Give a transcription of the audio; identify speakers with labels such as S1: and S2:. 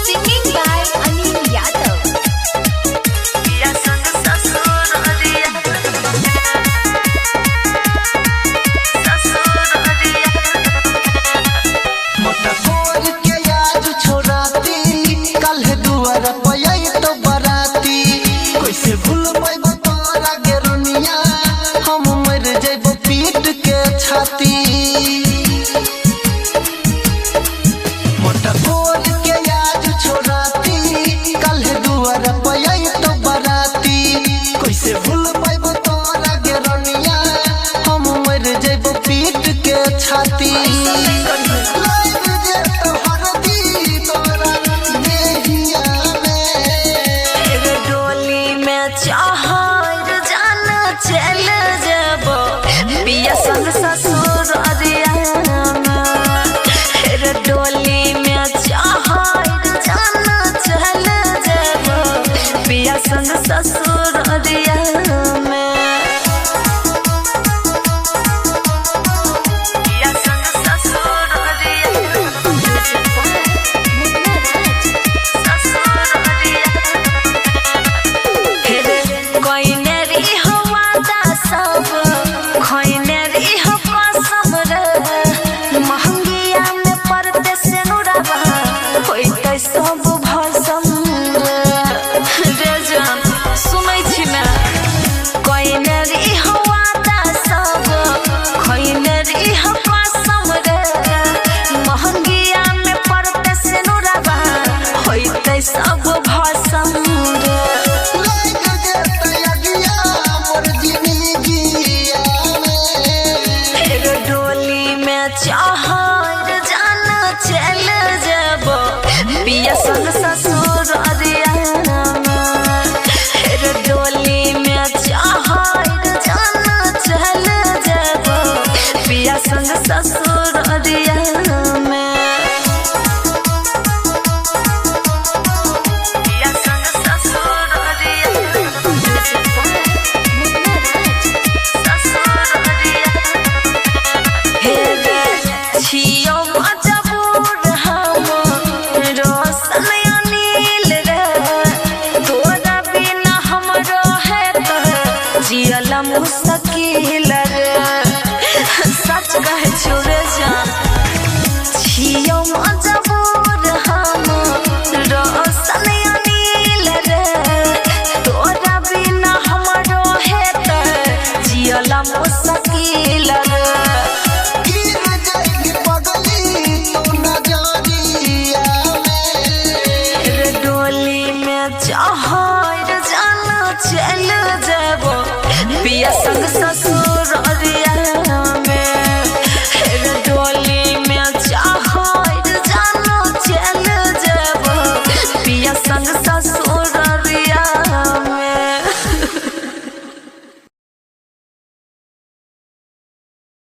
S1: Singing by Anil Yadav.
S2: मोटकोर के आज छोराती कल दुआर पयई तो बराती कैसे भूल पैबो तोरा गे रुनिया हम मर जइबो पीट के छाती। मोटकोर के आज छोराती कल दुआर पयई तो बराती कैसे भूल पैबो तोरा गे रुनिया हम मर जइबो पीट के छाती।
S3: डोली में चहर जान चल जबो पिया संग ससुर अरिया डोली में चहर जान चल जबो पिया संग ससुर अरिया में पिया संग ससुर अरिया सब भसम रे जान सुनै छी ना कइने री हवादा सब खइने री हो कसम रे महंगिया में पड़ते सिनुरबा होइते सब भसम रे। डोली में चहर जान चल जबो पिया संग ससुर अरिया डोली में चहर जान चल जबो पिया संग ससुर अरिया में पिया संग ससुर अरिया ससुर अरिया हे रे छियो मजबूर हम रोशन अनिल रे तोरा बिना हम रहे त जियल मुश्किल रे सच कहे छौ रे जान छियो मजबूर हम रोशन अनिल रे तोरा बिना हम रहे त जियल मुश्किल रे। डोली में चहर जान चल जबो पिया संग ससुर।